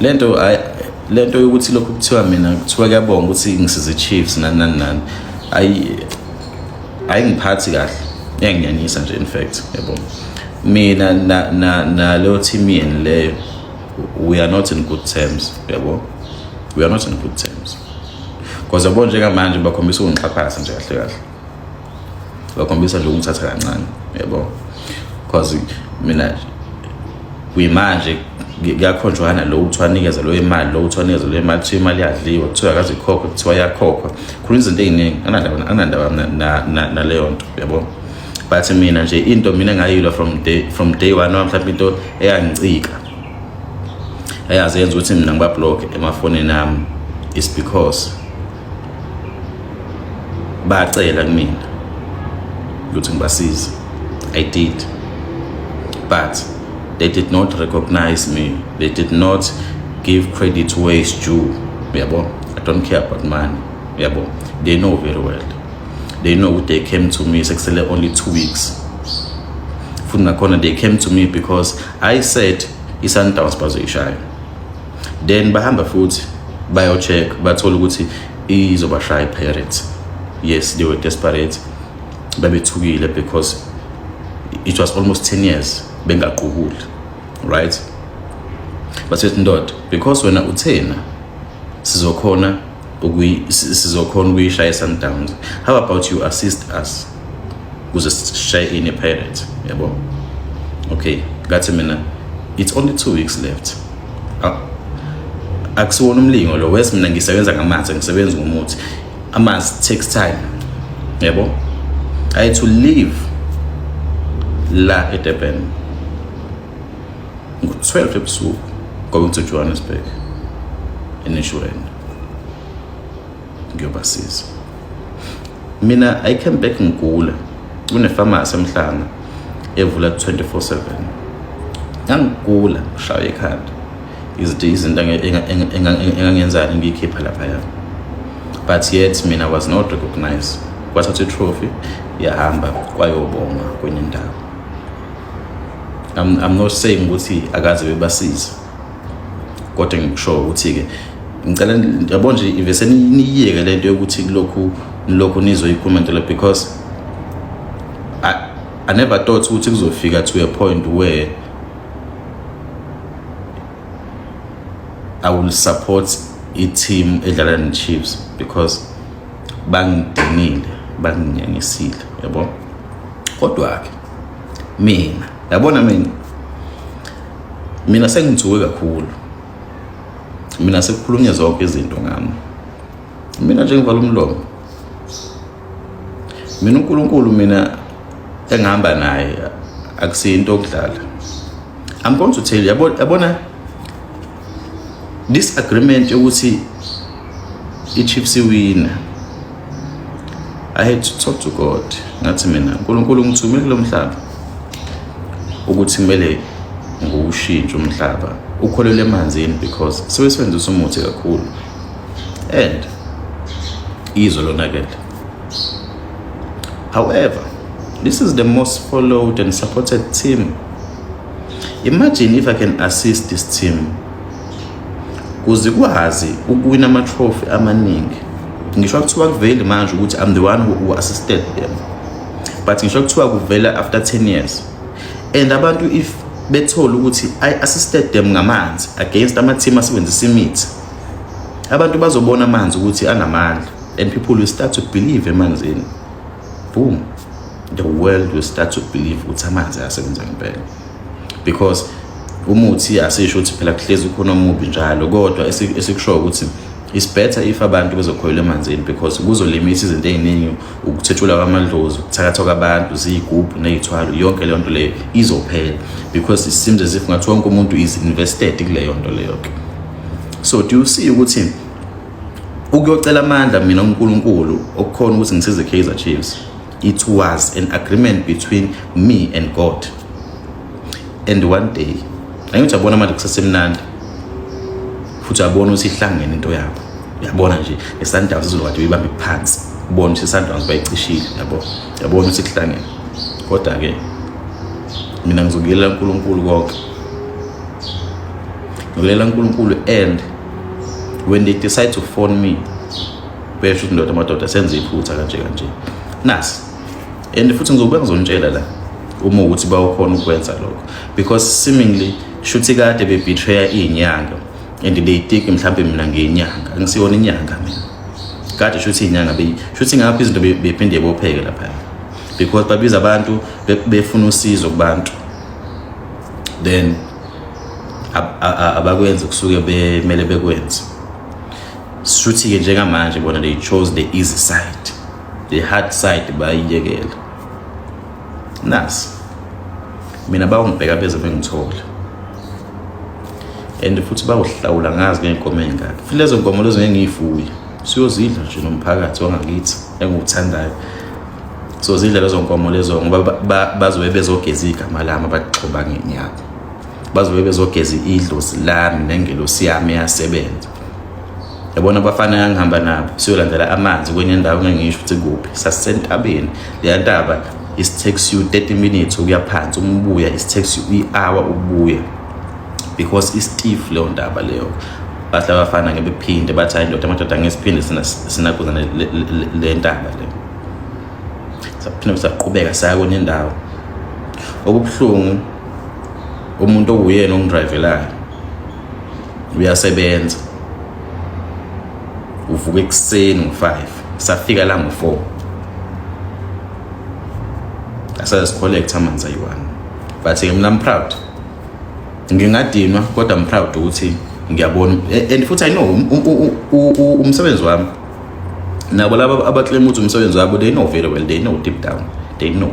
Lento lento yokuthi lokhu kuthiwa mina kuthiwa kuyabonga ukuthi ngisize Chiefs nani nani nani, ayi, ayingiphathi kahle, iyanginyanyisa nje in fact, yabo. Mina na na naleyo team yeni leyo, we are not in good terms, yabo, we are not in good terms, because yabo njengamanje bakhombisa ukungixhaphasa nje kahle kahle, bakhombisa nje ukungithatha kancane, yabo, because mina kuyimanje kuyakhonjwana lo uthi wanikeza lo imali, lo uthi wanikeza lo imali, kuthiwa imali yadliwa, kuthiwa akaze ikhokhwe, kuthiwa iyakhokhwa, khuluma izinto ey'ningi, anandaba naleyo nto, yabo. But mina nje into mina engayilwa from day one, noma mhlawumbe into eyangicika eyaze yenza ukuthi mina ngibablock emafonini ami is because bacela kumina ukuthi ngibasize. I did, but they did not recognize me, they did not give credit where it's due, yabo. I don't care about money, yabo. They know very well, they know they came to me sekusele only 2 weeks, futhi nakhona they came to me because I said i-Sundowns bazoyishaya. Then bahamba futhi bayo-check, bathola ukuthi izobashaya i-Pirates. Yes, they were desperate, babethukile because it was almost 10 years bengaqukuli, right? Basethi, "Ndoda, because wena uthena sizokhona ukuyishaya i-Sundowns, how about you assist us ukuze sishaye ini, i-Pirates?" Yabo. Okay, ngathi mina it's only 2 weeks left. Akusiwona umlingo lo wes, mina ngisebenza ngamanzi, ngisebenza ngomuthi, amanzi takes time, yabo. I had to leave la eDurban ngo-12 ebusuku going to Johannesburg eNaturena ngiyobasiza. Mina I came back ngigula, kunefamasi eMhlanga evula 24/7. Ngangigula, ngishaya ikhanda, izinto engangenzani ngiyikhipha laphaya, but yet mina was not recognized. Kwathatha i-trophy yahamba kwayobongwa kwenye indawo. I'm not saying ukuthi akaze bebasiza, kodwa ngikusho ukuthi-ke ngicela, yabo nje, ivese niyiyeke lento yokuthi kulokhu nilokhu nizoyikhuluma into le, because I never thought ukuthi kuzofika to a point where I will support i-team edlala ne-Chiefs, because bangidinile, banginyanyisile, yabo. Kodwa-ke mina, yabona, mina sengithuke kakhulu, mina sekukhulunywa zonke izinto ngami, mina nje ngivala umlomo. Mina uNkulunkulu mina engihamba naye akusiyinto okudlala. I'm going to tell you, yabona this agreement yokuthi i-Chiefs iwina, I had to talk to God. Ngathi mina, "UNkulunkulu, ngithumile kulo mhlaba ukuthi kumele ngiwushintshe umhlaba ukholelwe emanzini, because sebesebenzisa umuthi kakhulu and izwe lonakele. However, this is the most followed and supported team. Imagine if I can assist this team kuze kwazi ukuwina ama-trophy amaningi." Ngisho kuthiwa kuvele manje ukuthi I'm the one who assisted them, but ngisho kuthiwa kuvela after 10 years and abantu if bethola ukuthi I assisted them ngamanzi against ama-team asebenzisa imithi, abantu bazobona amanzi ukuthi anamandla and people will start to believe emanzini. Boom, the world will start to believe ukuthi amanzi ayasebenza ngempela, because umuthi asisho ukuthi phela kuhlezi ukhona omubi njalo, kodwa esikushoyo ukuthi it's better if abantu bezokholelwa emanzini, because kuzolimisa izinto ey'ningi, ukuthetshulwa kwamadlozi, ukuthakathwa kwabantu ziy'gubhu ney'thwalo, yonke leyo nto leyo izophela, because it seems as if ngathi wonke umuntu is invested kuleyo nto leyo-ke. So do you see ukuthi ukuyocela amandla mina uNkulunkulu okukhona ukuthi ngisize Kaizer Chiefs, it was an agreement between me and God. And one day angithi uyabona manje kusesemnandi futhi, uyabona ukuthi ihlangene into yabo, uyabona nje ne-Sundowns izokade uyibambe phansi, ubone ukuthi i-Sundowns bayicishile, yabo, uyabona ukuthi kuhlangene. Kodwa-ke mina ngizokuyelela uNkulunkulu konke. Ngilela uNkulunkulu, and when they decide to phone me, besho ukuthi, "Ndoda, madoda, senze iphutha kanje kanje." Nasi, and futhi ngizobuya ngizonitshela la uma ukuthi bawukhona ukwenza lokho, because seemingly shuthi kade bebetraya iy'nyanga and they think mhlawumbe mina ngiyinyanga. Angisiyona inyanga mina. Kade shuthi iy'nyanga shuthi ngapho izinto bephinde bopheke laphaya, because babiza abantu befuna usizo kubantu, then abakwenzi kusuke bemele bekwenze. Shuthi-ke njengamanje bona they chose the easy side, the hard side bayiyekela. Nasi mina bawungibheka beze bengithola, and futhi bawuhlawula ngazi ngey'nkomo ey'ngaka. Futhi lezo nkomo lezo ngeke ngiyifuye, siyozidla nje nomphakathi wangakithi engiwuthandayo. Sozidla lezo nkomo lezo, ngoba bazobe bezogeza igama lami abaxhoba ngenyanga, bazobe bezogeza idlozi lami nengelosi yami eyasebenza. Yabona abafana engihamba nabo, siyolandela amanzi kwenye indawo, ngeke ngisho ukuthi kuphi. Sasisentabeni. Leya ntaba, it takes you 30 minutes ukuya phansi, umbuya it takes you i-hour ukubuya, because i-steep leyo ntaba leyo. Bathi abafana ngeke bephinde, bathi, "Hayi ndoda, amadoda, angeke siphinde sinakuza le ntaba le." Saphinde saqhubeka saya kwenye indawo. Okubuhlungu, umuntu owuyena ongidrivelayo uyasebenza, uvuka ekuseni ngo-5, safika la ngo-4, asaze sicollect amanzi ayi-one. But-ke mina I'm proud. Ngingadinwa, kodwa I'm proud ukuthi ngiyabona, and futhi I know umsebenzi wami. Nabo laba abaclaim ukuthi umsebenzi wabo, they know very well, they know deep down, they know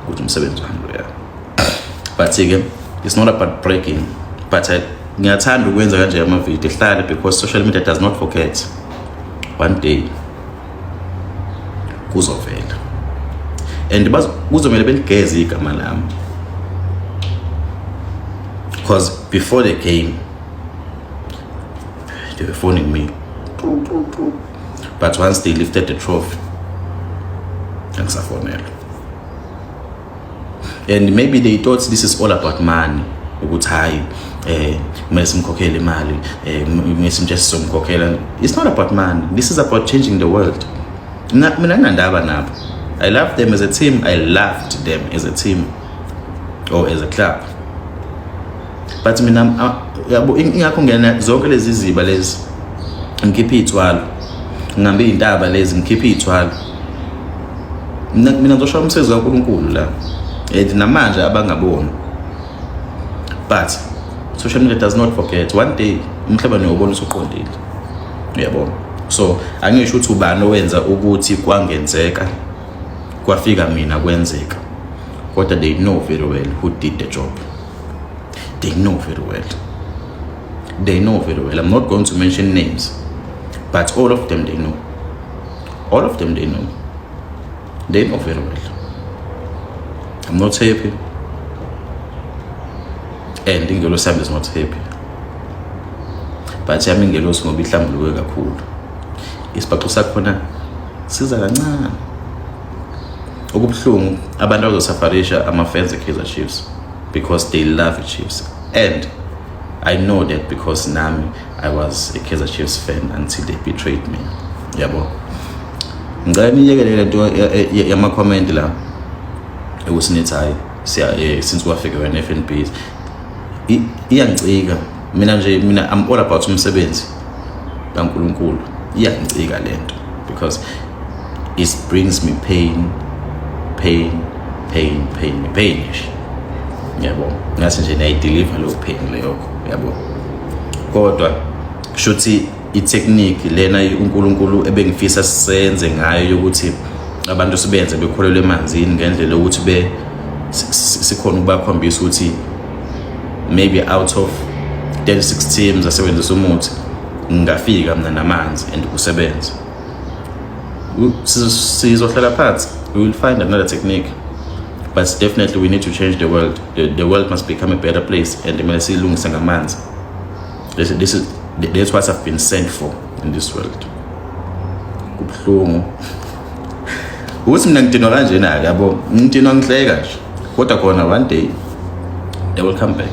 ukuthi umsebenzi wami loya. But-ke it's not about bragging, but ngiyathanda ukwenza kanje amavidiyo ehlale, because social media does not forget. One day kuzovela, and kuzomele beligeze igama lami, because before the game they were phoning me, but once they lifted the trophy, angisafonelwa. And maybe they thought this is all about money, ukuthi hayi, kumele simkhokhele imali, kumele simtshele sizomkhokhela. It's not about money. This is about changing the world. Mina nginandaba nabo. I love them as a team. I loved them as a team or as a club, but mina yabo, ingakho ngena zonke lezi ziba lezi, ngikhiphe iy'thwalo, ngihambe iy'ntaba lezi, ngikhiphe iy'thwalo. Mina ngizoshaya umsebenzi kaNkulunkulu la, and namanje abangaboni, but social media does not forget. One day umhlaba niyobona usuqondile, uyabona. So angisho ukuthi ubani owenza ukuthi kwangenzeka, kwafika mina kwenzeka, kodwa they know very well who did the job. They know very well, they know very well. I'm not going to mention names, but all of them, they know. All of them, they know. They know very well. I'm not happy, and ingelosi yami is not happy, but yami ingelosi, ngoba ihlambuluke kakhulu, isibhaxu sakhona siza kancane. Okubuhlungu, abantu abazosufferisha ama-fans e-Kaizer Chiefs, because they love i-Chiefs, and I know that because nami I was a Kaizer Chiefs fan until they betrayed me, yabo. Ngicela niyekele lento yama-comment la ukuthi nithi hayi, siya since kwafika wena FNB. Iyangicika mina nje. Mina I'm all about umsebenzi kaNkulunkulu. Iyangicika lento because it brings me pain, pain, pain, pain, pain nje, yabo. Ngathi nje nayideliver leyo pain leyo, yabo. Kodwa kushuthi i-technique lena uNkulunkulu ebengifisa sisenze ngayo yokuthi abantu sibenze bekholelwe emanzini ngendlela yokuthi be sikhona ukubakhombisa ukuthi maybe out of 36 teams asebenzisa umuthi, ngingafika mina namanzi and kusebenze. Sizohlala phansi, we will find another technique, but definitely we need to change the world. The world must become a better place, and kumele siyilungise ngamanzi. This, this is that's what I've been sent for in this world. Kubuhlungu ukuthi mina ngidinwa kanjena-ke, yabo. Ngidinwa ngihleka nje, kodwa khona one day they will come back.